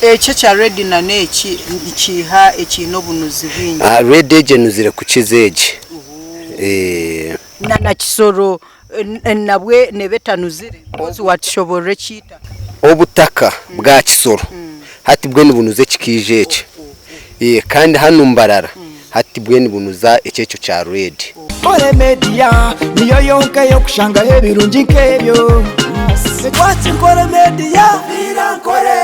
Eki ekya red na n'eki nikiiha ekiine obunuzi bwingi? Red egi enuzire kukiza egi. Na na kisoro nabwe neeba etanuzire? Mpozi watushoboorora eky'eitaka. Obutaka bwa kisoro hati bwe nibunuza ekikiija eki kandi hanu Mbarara hati bwe nibunuza eki ekyo kya red. Nkore Media niyo yonka ey'okushangaho ebirungi nk'ebyo. Watch Nkore Media. Viira Nkore.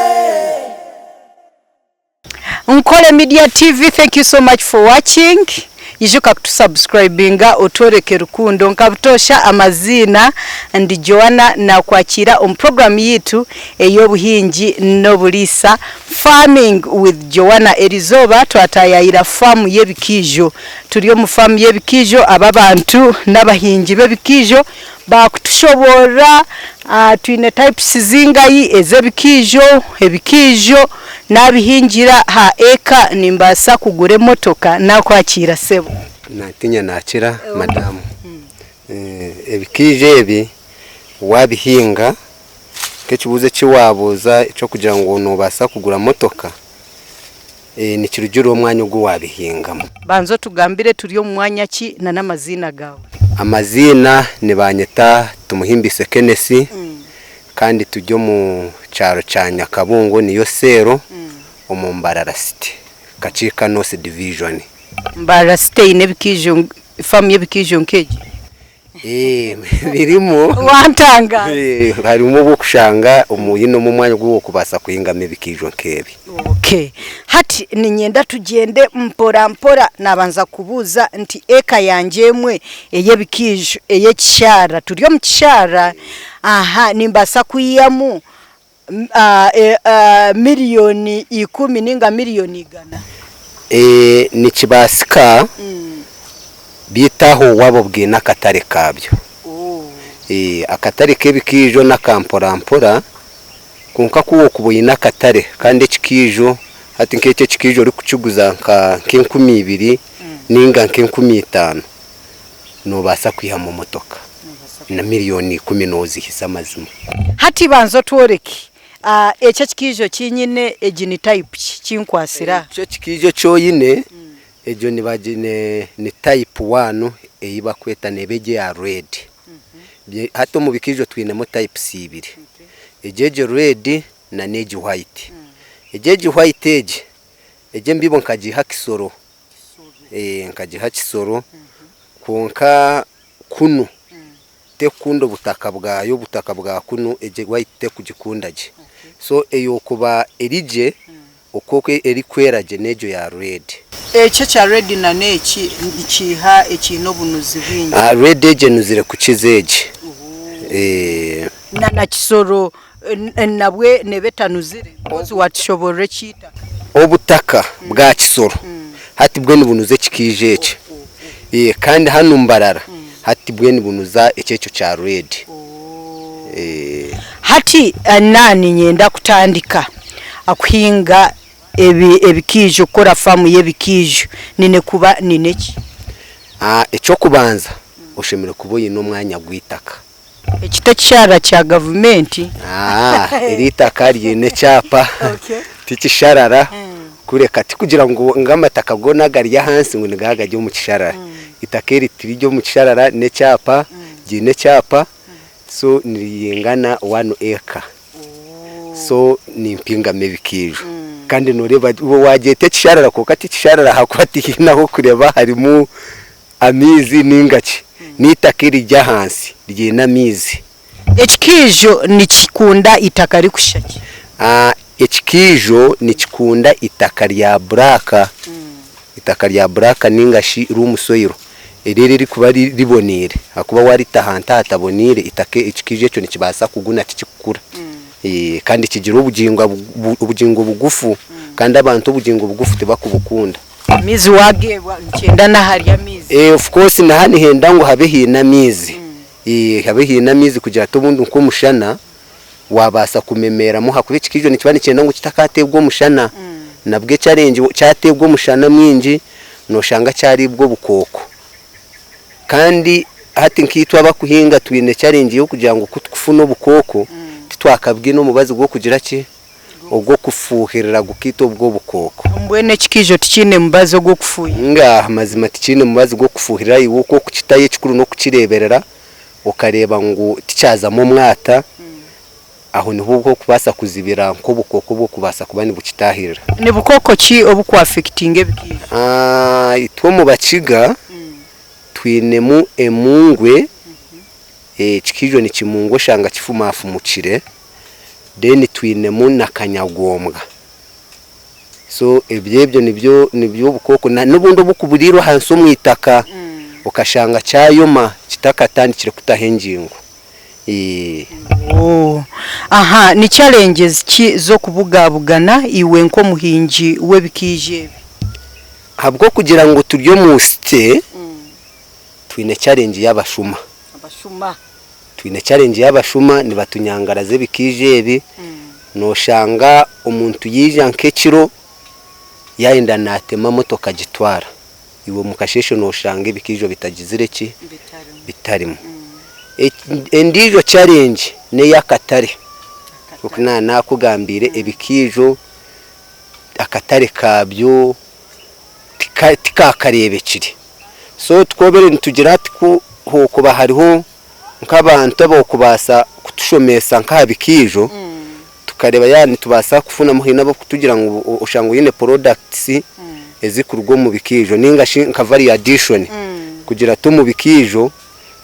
Nkore Media TV thank you so much for watching ijuka kutu subscribinga otworeke rukundo nka butoosha amaziina ndi Joanna nakwakira omu program yitu ey'obuhingi n'oburiisa Farming with Joanna erizooba twatayayira farm y'ebikiijo turi omu farm y'ebikiijo aba abantu n'abahingi b'ebikiijo Baakutushoboorora twine types zingahi ez'ebikiijo, ebikiijo naabihingira aha eka nimbaasa kugura emotoka naakwakiira sebo. Naatinya naakira madamu. Ebikiijo ebi waabihinga nk'ekibuuzo eki waabuuza eky'okugira ngu noobaasa kugura motoka, Nikirugiirira omwanya ogu waabihingamu. Banza otugambire turi omu mwanya ki na n'amaziina gaawe. Amaziina nibanyeta Tumuhimbise Kenneth kandi turi omu kyaro kya Nyakabungo niyo seero omu Mbarara City, Kakiika North Division. Mbarara City eine ebikiijo, faamu y'ebikiijo nk'egi? Birimu. Wantangaaza. Harimu obw'okushanga oine omu omwanya ogu orikubaasa kuhingamu ebikiijo nk'ebi. Okay. Hati niinyenda tugyende mpora mpora. Naabanza kukubuuza nti eka yangye emwe ey'ebikiijo ey'ekishaara, turi omu kishaara, aha nimbaasa kwihamu miriyoni ikumi nainga miriyoni igana? Nikibaasika beitu aho waaba obwine akatare kaabyo. Akatare k'ebikiijo n'aka mpora mpora kwonka ku orikuba oine akatare kandi ekikiijo hati nk'eki ekikiijo orikukiguza nk'enkumi ibiri nainga nk'enkumi itaano noobaasa kwihamu motoka na miriyoni ikumi noozihitsya amazima. Hati banza otworeke eki ekikiijo eki nyine egi ni type ki eki nkwatsire aha? Eki ekikiijo eki oine egyo ni type one ei barikweta neeba eri eya red. Hati omu bikiijo twinemu types ibiri, egyo egi red na n'egi white. Egyo egi white egi, egyo embibo nkagiiha Kisoro. Nkagiha Kisoro kwonka kunu tekukunda obutaka bwayo, obutaka bwa kunu egyo white tekugikunda gye. So ey'okuba eri gye oku erikwera gye n'egyo ya red. Eki ekya red na n'eki nikiiha ekiine obunuzi bwingi? Red egyo enuzire kukiza egi. Na na Kisoro nabwe neeba etanuzire? Mpozi watushoboorora eky'eitaka. Obutaka bwa Kisoro hati bwe nibunuza ekikiijo eki kandi hanu Mbarara hati bwe nibunuza eki ekyo kya red. Hati na niinyenda kutandika kuhinga ebikiijo kukora faamu y'ebikiijo nyine kuba nyine ki? Eky'okubanza oshemereire kuba oine omwanya gw'eitaka. Eki t'ekisharara kya gavumenti. Eri eitaka ryine ekyapa tikisharara kureka tikugira ngu amataka goona agari ahansi ngu nigaba gari omu kisharara. Eitaka eri tiriri omu kisharara n'ekyapa ryine ekyapa so niringana one acre so nimpingamu ebikiijo kandi noreeba wagyeta ekisharara kwonka tikisharara ahakuba tihaine ah'okureeba harimu Amaizi nainga ki? N'eitaka eriri ahansi ryine amaizi. Ekikiijo nikikunda itaka rikushusha ki? Ekikiijo nikikunda itaka rya buraaka, itaka rya buraaka nainga shi loam soil eri eririkuba riboneire ahakuba waarita ahantu ahataboneire itaka ekikiijo ekyo nikibaasa kuguna tikikukura kandi kigira obugingo bugufu kandi abantu obugingo bugufu tibakubukunda. Amaizi wageebwa nikyenda n'ahari amaizi. Eh of course naha nihenda ngu habe haine amaizi eh habe haine amaizi kugira ati obundi nk'omushana wabaasa kumemeeramu ahakuba ekikiijo nikiba nikyenda ngu kitakateebwa omushana nabwo echallenge kyateebwa omushana mwingi noshanga kyariibwa obukooko kandi hati nkaitwe abakuhinga twine challenge y'okugira ngu kutukufuna obukooko titwakabwine omubazi gw'okugira ki? Ogw'okufuuhirira gukaita obwo obukooko. Mbwenu ekikiijo tikiine mubazi ogw'okufuuhirira? Ngaaha mazima tikiine mubazi gw'okufuuhirira iwe oku okukitayo ekikuru n'okukireeberera okareeba ngu tikyazamu omwata, aho niho orikubaasa kuzibira nk'obukooko obw'okubaasa kuba nibukitaahirira. Ni bukooko ki obukuafekitinga ebikiijo? Itwe omu Bakiga twinemu emungwe, ekikiijo nikimungwa oshanga kifumafumukire. Then twinemu na kanyagombwa. So ebyo ebyo nibyo nibyo obukooko na n'obundi obukuburiirwe ahansi omu itaka okashanga kyayoma kitakatandikire kutaho engingo. Ooh. Aha, ni challenges ki z'okubugabugana iwe nk'omuhingi w'ebikiijo ebi? Ahabw'okugira ngu turi omu city, twine challenge y'abashuma. Abashuma. Twine challenge y'abashuma nibatunyangaraza ebikiijo ebi, noshanga omuntu yaija nk'ekiro yayenda natema motoka agitwara, iwe omukasheeshe noshanga ebikiijo bitagizire ki? Bitarimu. Endiijo challenge n'eyakatare, nk'oku nakugambiire ebikiijo akatare kabyo tikakareebekire. So twobire nitugira hati ku hokuba hariho nk'abantu abokubaasa kutushomesa nk'aha bikiijo, tukareeba yaaba nitubaasa kufunamu haine abokutugira ngu oshanga oine products ezikuruga omu bikiijo ninga shi nka value addition kugira ti omu bikiijo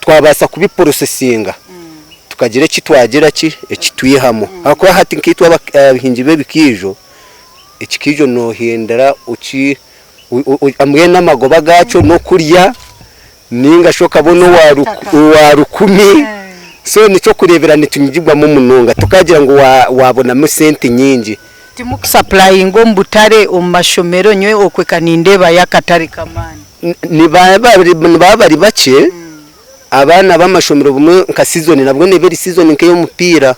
twabaasa kubi processinga tukagira eki twagira ki eki twihamu ahakuba hati nkaitwe abahingi b'ebikiijo, ekikiijo nohindura oki Mbwenu amagoba gaakyo n'okurya nainga shi okabona owa rukumi. So n'eky'okureebera nitunyigibwamu munonga tokaagira ngu waabonamu sente nyingi. Timukusapurayinga omu butare, omu mashomero? Nyowe okwe ka nindeebayo akatare k'amaani. Nibaba bari bakye, abaana b'amashomero obumwe nka sizoni nabwo neeba eri sizoni nk'ey'omupiira,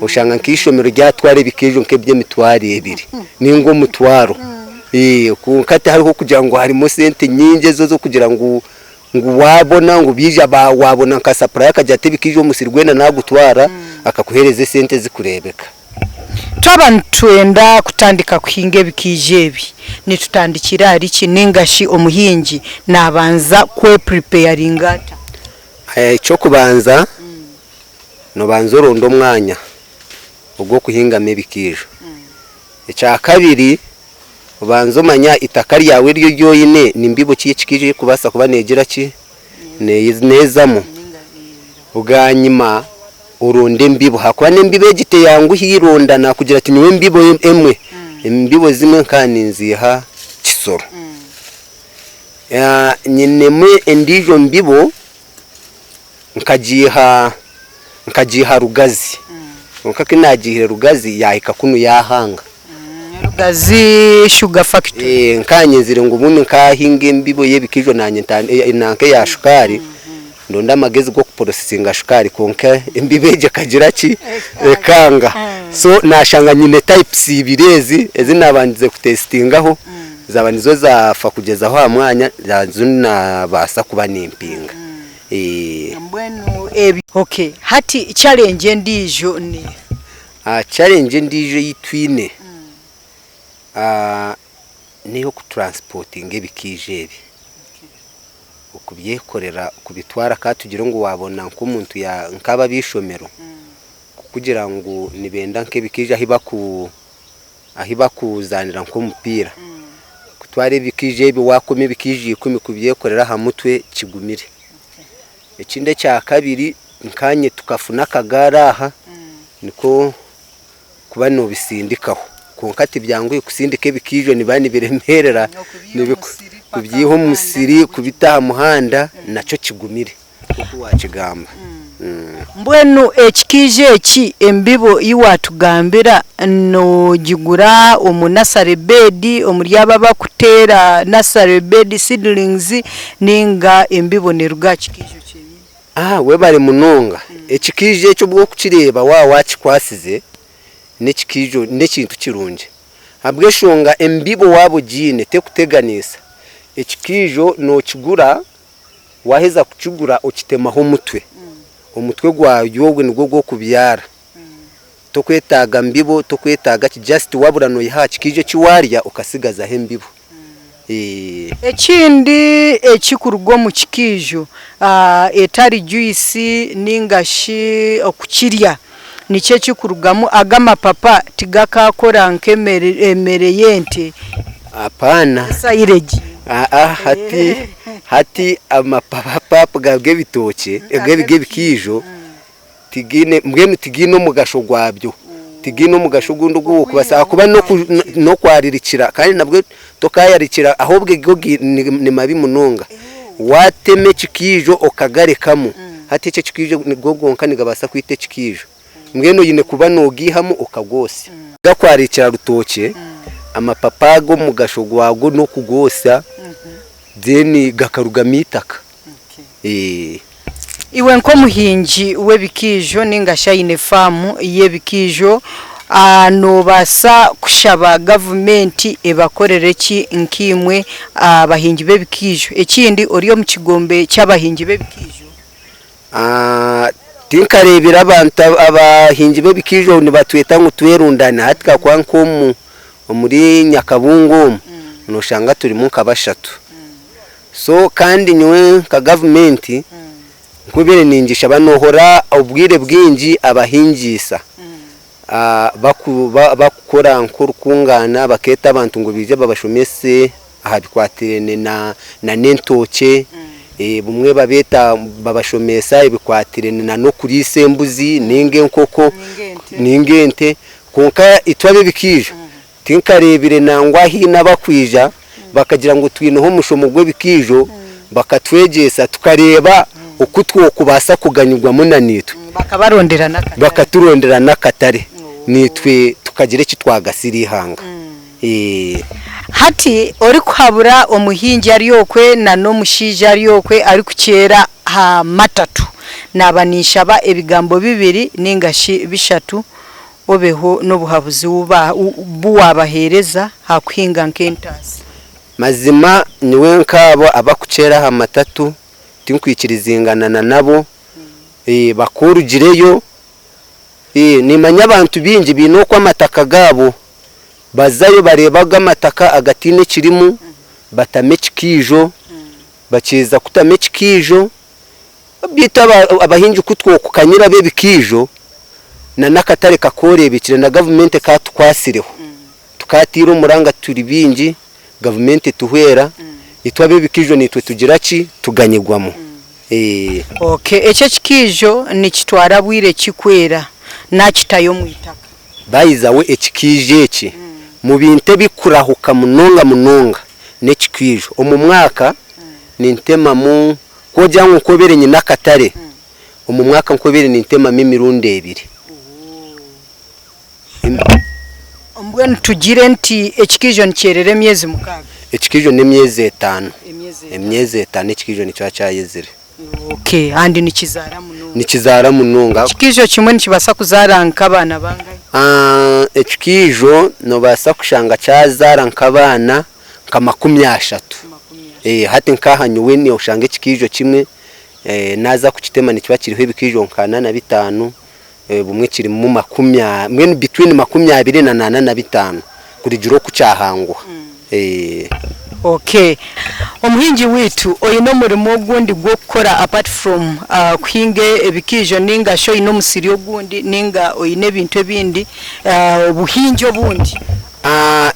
oshanga nk'eishomero ryatwara ebikeejo nk'eby'emitwaro ebiri nainga omutwaro. Kwonka tihariho kugira ngu harimu sente nyingi ezo ez'okugira ngu ngu waabona ngu baija waabona nka sapuraya akagira ati ebikeejo omusiri gwena naagutwara akakuheereza esente ezikureebeka. Twaba nitwenda kutandika kuhinga ebikiijo ebi, nitutandikira ahari ki nainga shi omuhingi naabanza kwepuripeyaringa ata? Eky'okubanza, noobanza oronda omwanya ogw'okuhingamu ebikiijo. Ekyakabiri, obanze omanya eitaka ryawe eryo eri oine ni mbibo ki y'ekikiijo erikubaasa kuba neegira ki, neezamu. Bwanyima oronde embibo ahakuba n'embibo egi teyanguhi ironda nakugira ati nyowe embibo emwe, embibo zimwe nkaba ninziiha Kisoro. Nyinemu endiijo mbibo nkagiiha nkagiiha Rugazi kwonka ku naagiihire Rugazi yaahika kunu yaahanga. Rugazi Sugar Factory. Nkaba nyenzire ngu obundi nkahinga embibo y'ebikaijo naanye nanka eya shukaari. Ndonde amagezi g'okuprosesinga shukaari kwonka embibo egyo ekagira ki? Ekanga. So nashanga nyine types ibiri ezi, ezi nabandize kutesitingaho zaba nizo zafa kugyezaho aha mwanya nazo nabaasa kuba nimpinga. Mbwenu ebyo. Okay, hati challenge endiijo neeha? Challenge endiijo ei twine n'ey'okutransportinga ebikiijo ebi. Okubyekorera kubitwara ka tugire ngu waabona nk'omuntu nk'abo ab'eishomero kukugira ngu nibenda nk'ebikaija ahu baku ahu bakuzaanira nk'omupiira, kutwara ebikaija ebyo waakoma ebikaija ikumi kubyekorera aha mutwe kigumire. Ekindi ekya kabiri nkaanye tukafuna akagaari aha nikwo kuba noobisindikaho. Kwonka tibyanguhi kusindika ebikaija nibiba nibiremeerera kubiiha omu musiri kubita aha muhanda nakyo kigumire nk'oku waakigamba. Mbwenu ekikaija eki embibo ei waatugambira noogigura omu nursery bed omuri abo abarikuteera nursery bed seedlings nainga embibo neeruga aha kikaija kyenyine? Webare munonga. Ekikaija eki obu orikukireeba waaba waakikwatsize n'ekikaija n'ekintu kirungi ahabw'enshonga embibo waaba ogiine terikuteganisa. Ekikaija nookigura waaheza kukigura okitemaho omutwe, omutwe gwaryo ogwo nigwo gw'okubyara. Tokwetaaga mbibo, tokwetaaga ki, just wabura noiha aha kikiijo eki waarya okasigazaho embibo. Ekindi ekirikuruga omu kikiijo etari juice ninga shi okukirya nikyo ekirikurugamu ago amapapa tigakakora nk'emere y'ente. Apaana. Silage. Aa hati hati amapapa g'ebitookye g'ebikiijo Tigaine, mbwenu tigaine omugasho gwabyo, tigaine omugasho ogundi ogu wokubaasa ahakuba n'okwaririkira kandi nabwo tokaayarikira ahobwe go ni mabi munonga. Waatema ekikiijo okagarekamu, hati ekyo ekikiijo go gonka nigabaasa kwita ekikiijo. Mbwenu oine kuba noogaihamu okagwotsya. Gakwarikira rutookye, amapapa ago omugasho gwago n'okugwotsya then gakarugamu eitaka. Iwe nk'omuhingi w'ebikiijo ninga shi aine faamu y'ebikiijo, noobaasa kushaba gavumenti ebakorere ki nkaimwe abahingi b'ebikiijo? Ekindi ori omu kigombe ky'abahingi b'ebikiijo? Tinkareebire abantu abahingi b'ebikiijo nibatweta ngu twerundane hati kakuba nk'omu omuri Nyakabungo omu nooshanga turimu nka bashatu. So kandi nyowe nka gavumenti nkubaire ningishaba nohora obwire bwingi abahingiisa bakukora nk'orukungaana bakeeta abantu ngu baije babashomese aha bikwatiraine na n'entookye, bumwe babeeta babashomesa ebikwatiraine na n'okuriisa embuzi ninga enkoko ninga ente kwonka itwe ab'ebikiijo Tinkareebire nangwa haine abakwija bakagira ngu twineho omushomo gw'ebikiijo bakatwegyesa tukareeba oku twokubaasa kuganyirwamu na naitwe. Bakabarondera n'akatare. Bakaturondera n'akatare naitwe tukagira eki twagasira eihanga. Hati orikuhabura omuhingi ari okwe na n'omushaija ari okwe arikukyera aha matatu, naaba ninshaba ebigambo bibiri ninga shi bishatu obeho n'obuhabuzi bu waabaheereza aha kuhinga nk'entaasa. Mazima nyowe nk'abo abakukyera aha matatu tinkwikirizingana na nabo, bakorugireyo, nimanya abantu baingi baine oku amataka gaabo bazayo bareeba ago amataka agataine ekirimu batamu ekikiijo, bakiiza kutamu ekikiijo Beitu abahingi ku twokukanyira ab'ebikiijo na n'akatare kakooreebekire na gavumenti ekaatukwatsireho tukaatiire omuranga turi baingi gavumenti etuhwera itwe ab'ebikiijo naitwe tugira ki tuganyirwamu. Okay, ekyo ekikiijo nikitwara bwire ki kwera nakitayo omu itaka? By the way ekikiijo eki mu bintu ebikurahuka munonga munonga n'ekikiijo. Omu mwaka nintemamu Ku ogira ngu nk'obaire nyine akatare, omu mwaka nk'obaire nintemamu emirundi ebiri. Mbwenu tugire nti ekikiijo nikyerera emyezi mukaaga? Ekikiijo n'emyezi etaano. Emyezi etaano ekikiijo nikiba kyayezire. Okay, and nikizaara munonga? Nikizaara munonga. Ekikiijo kimwe nikibaasa kuzaara nk'abaana bangahi? Ekikiijo noobaasa kushanga kyazaara nk'abaana nka 30. Hati nk'aha nyowe noshanga ekikiijo kimwe naaza kukitema nikiba kiriho ebikiijo nka ana na bitaano, bumwe kirimu makumi mbwenu between 25 na 45 kurugiirira oku kyahanguha. Okay. Omuhingi waitu oine omurimo ogundi gw'okukora apart from kuhinga ebikiijo ninga shi oine omusiri ogundi ninga oine ebintu ebindi, obuhingi obundi?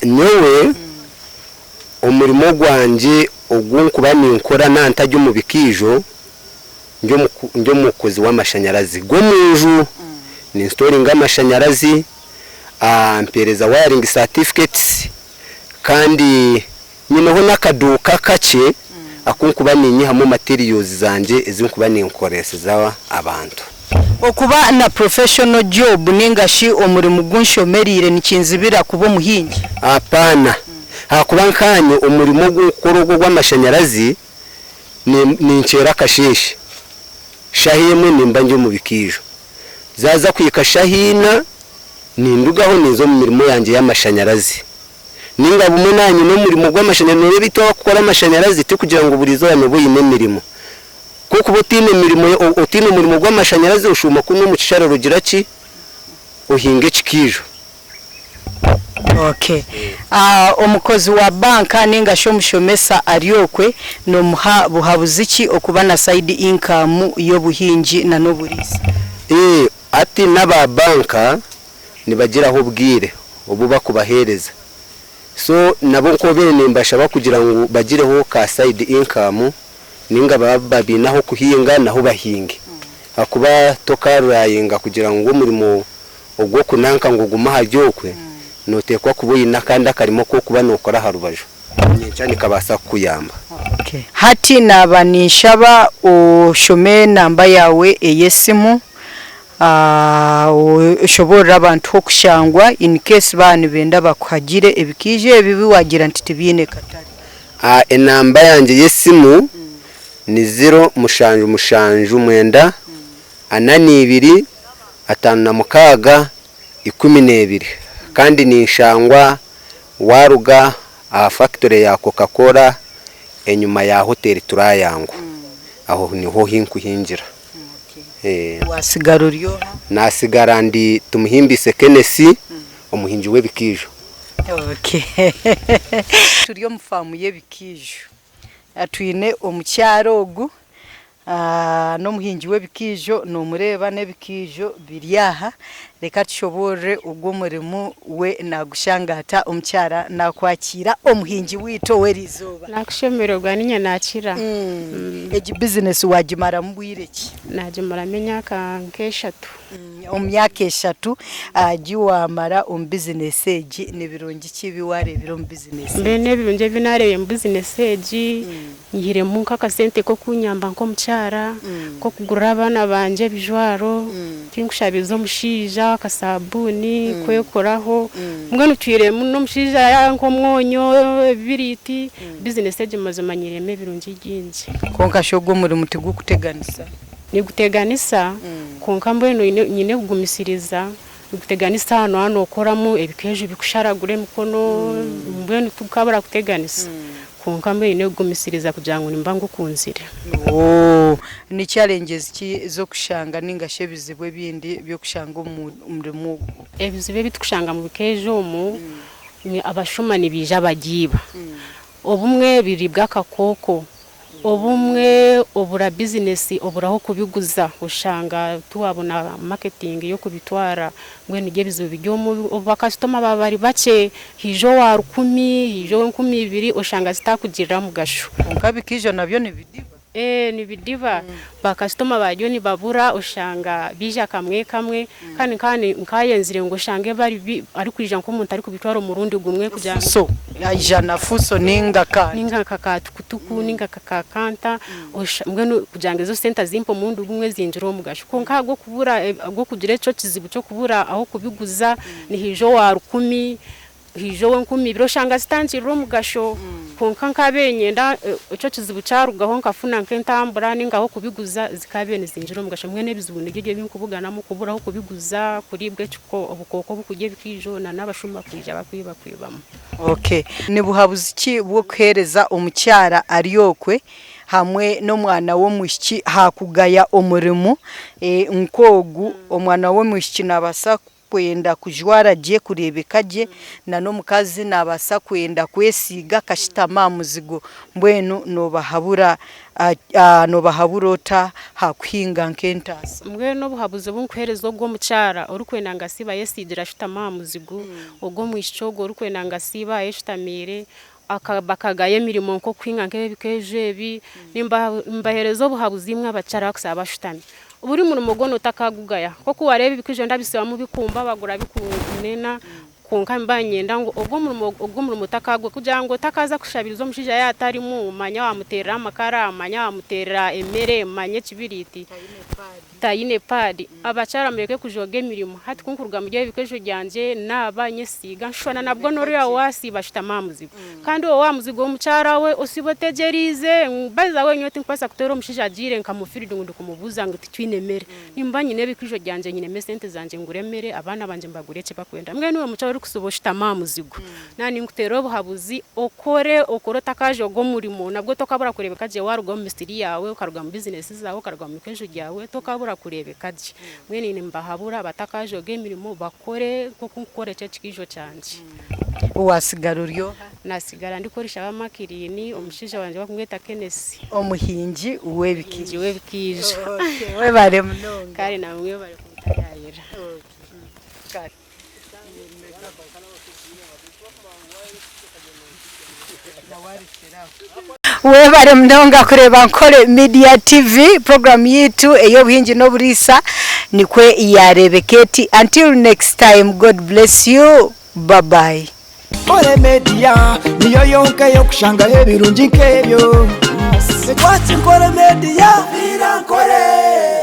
Nyowe Omurimo gwangye ogu nkuba ninkora naaba ntari omu bikiijo, ndi omukozi w'amashanyarazi g'omunju. Ninsitoringa amashanyarazi, mpeereza wiring certificates kandi nyineho n'akaduuka kakye aku nkuba ninyihamu materials zangye ezi nkuba ninkoreseza abantu. Okuba na professional job ninga shi omurimo gu nshomereire nikinzibira kuba omuhingi? Apaana. Ahakuba nkaanye omurimo ogu nkukora ogu ogw'amashanyarazi, ninkyera akasheeshe. Shaha emwe nimba ndi omu bikiijo. Zaaza kuhika shaha ina, nindugaho ninza omu mirimo yangye y'amashanyarazi. Ninga bumwe naaba nyine omurimo gw'amashanyarazi, nooreeba itwe abakukora amashanyarazi tikugira ngu buri izooba nooba oine emirimo. Ku okuba otaine mirimo, otaine murimo gw'amashanyarazi oshuuma kunu omu kisharara ogira ki? ohinge ekikiijo. Okay. Omukozi wa banka ninga shi omushomesa ari okwe nomuha buhabuzi ki okuba na side income y'obuhingi na n'oburiisa? Hati n'aba banka nibagiraho obwire obu bakubaheereza so nabo nk'obaire nimbashaba kugira ngu bagireho ka side income ninga baaba baine ah'okuhinga naho bahinge ahakuba tokarurayinga kugira ngu omurimo ogw'okunanka ngu ogume ahari okwe noteekwa kuba oine akandi akarimo aku orikuba nokora aha rubaju nyenkya nikabaasa kukuyamba. Hati naaba ninshaba oshome enamba yaawe ey'esimu Oshoboorore abantu h'okushangwa in case baaba nibenda bakuhagire ebikiijo ebi ebi waagira nti tibiine katare. Enamba yangye y'esimu ni ziro mushanju mushanju mwenda ana n'ibiri 56 12 kandi ninshangwa waaruga aha fakitore ya Coca Cola enyima ya hoteri Turayango aho niho hinkuhingira. Waatsigara ori oha? Naatsigara ndi Tumuhimbise Kenneth, omuhingi w'ebikiijo. Turi omu faamu y'ebikiijo. Twine omukyara ogu n'omuhingi w'ebikiijo noomureeba n'ebikiijo biri aha. Reka tushoboorore ogu omurimo we naagushanga ata. Omukyara naakwakiira omuhingi waitu ow'eriizooba. Naakushemererwa niinye naakira. Egi bizinesi waagimaramu bwire ki? Naagimaramu emyaka nk'eshatu. Omu myaka eshatu egi waamara omu bizinesi egi, ni birungi ki ebi waareebire omu bizinesi egi? Mbwenu ebirungi ebi naareebire omu bizinesi egi, Nyihiremu nk'akasente k'okunyamba nk'omukyara, k'okugurira abaana bangye ebijwaro, tinkushabiza omushaija akasaabuuni kwekoraho, mbwenu ntwiremu n'omushaija yampa omwonyo, ebibiriiti, bizinesi egi mazima nyihiremu ebirungi bingi. Kwonka shi ogwo omurimo tigukuteganisa? Niguteganisa kwonka mbwenu nyine kugumisiriza, niguteganisa aha nooba nookoramu ebikeejo bikusharagura emikono mbwenu tigukabura kuteganisa. Kwonka mbwenu nyine kugumisiriza kugira ngu nimba ngukunzire. Ooh, ni challenges ki ez'okushanga ninga shi ebizibu ebindi eby'okushanga omu murimo ogu? Ebizibu ebi tukushanga mu bikeejo omu, ni abashuma nibaija bagiiba. Obumwe biriibwa akakooko, obumwe obura bizinesi obura ah'okubiguza oshanga tiwabona marketing y'okubitwara. Mbwenu nibyo ebizibu biri omu, bakasitoma baaba bari bakye, haija owa rukumi, haija ow'enkumi ibiri, oshanga zitakugirira mugasho. Kwonka bikaijo nabyo nibidiba? Ee nibidiba, bakasitoma baryo nibabura oshanga baija kamwe kamwe, kandi nkayenzire ngu oshange bari arikwija nk'omuntu arikubitwara omurundi gumwe kugira ngu. Fuso, aija na fuso ninga kanta. Ninga nka ka tukutuku ninga nka ka kanta, Mbwenu kugira ngu ezo sente azimpe omurundi gumwe zingire omugasho. Kwonka ahabw'okubura ahabw'okugira ekyo kizibu ky'okubura ah'okubiguza, nihaija owa rukumi, haija ow'enkumi ibiri oshanga zitangirire omugasho. Kwonka nkaabaire niinyenda ekyo kizibu kyarugaho nkafuna nk'entambura nainga ah'okubiguza zikaabaire nizingira omugasho. Mbwenu ebizibu nibyo ebyo ebi nkubuganamu kubura ah'okubiguza, kuriibwa obukooko obukurya ebikiijo n'abashuma kwija bakwibakwibamu. Okay. Ni buhabuzi ki bw'okuheereza omukyara ari okwe hamwe n'omwana w'omwishiki aha kugaya omurimo nk'ogu? Omwana w'omwishiki naabaasa kwenda kujwara gye, kureebeka gye, n'omukazi naabaasa kwenda kwesiiga akashutama aha muzigo. Mbwenu noobahabura noobahabura ota aha kuhinga nk'entaasa? Mbwenu obuhabuzi obu nkuheereza ogwo omukyara orikwenda ngu asiibe ayesiigire ashutame aha muzigo, Ogwo omwishiki ogwo orikwenda ngu asiibe ayeshutamiire bakagaya emirimo nk'okuhinga nk'ebikeejo ebi, nimbaheereza obuhabuzi imwe abakyara abakusiiba bashutami. Buri murimo gwona otakagugaya. Nk'oku waareeba ebikeejo ndabisibamu bikumbabagura bikunena kwonka nimba niinyenda ngu ogwo omurimo ogwo omurimo otakagugaya kugira ngu otakaza kushabiriza omushaija yaaba atarimu manya waamuteerera amakara, manya waamuteerera emere, manya ekibiriiti. Tayine pad. Abakyara mureke kujooga emirimo. Hati kunkuruga muri ebi bikejo byangye naaba nyesiiga nshushwana nabwo noriya owasiiba ashutami aha muzigo. Kandi owo aha muzigo omukyara we osiiba otegyereize ngu by the way nyowe tinkubaasa kuteera omushaija agiire nka mu field ngu ndikumubuuza ngu titwine mere. Nimba nyine ebikaijo byangye nyinemu esente zangye ngure emere abaana bangye mbagurire eki bakwenda. Mbwenu iwe mukyara orikusiiba oshutami aha muzigo naaba ninkuteera obuhabuzi okore okore otakajooga omurimo nabwo tokabura kureebeka gye waaruga omu misiri yaawe okaruga mu bizinesi zaawe okaruga mu mikejo gyawe tokabura. Tibikusobora kureebeka gye. Mbwenu nimbahabura batakajooga emirimo bakore nk'oku nkukora eki ekikiijo kyangye. Wasigara ori oha? Nasigara ndikukoresa aba Makirini, omushaija wangye barikumweta Kenneth. Omuhingi w'ebikiijo. Omuhingi w'ebikiijo. Webare munonga. Kare namwe mwebare kuntayayira. Webare munonga kureeba Nkore Media TV, puroguramu yaitu ey'obuhingi n'oburiisa nikwo yaareebeka eti. Until next time, God bless you, bye bye. Nkore Media niyo yonka ey'okushangaho ebirungi nk'ebyo. Twaki Nkore Media, Nkore.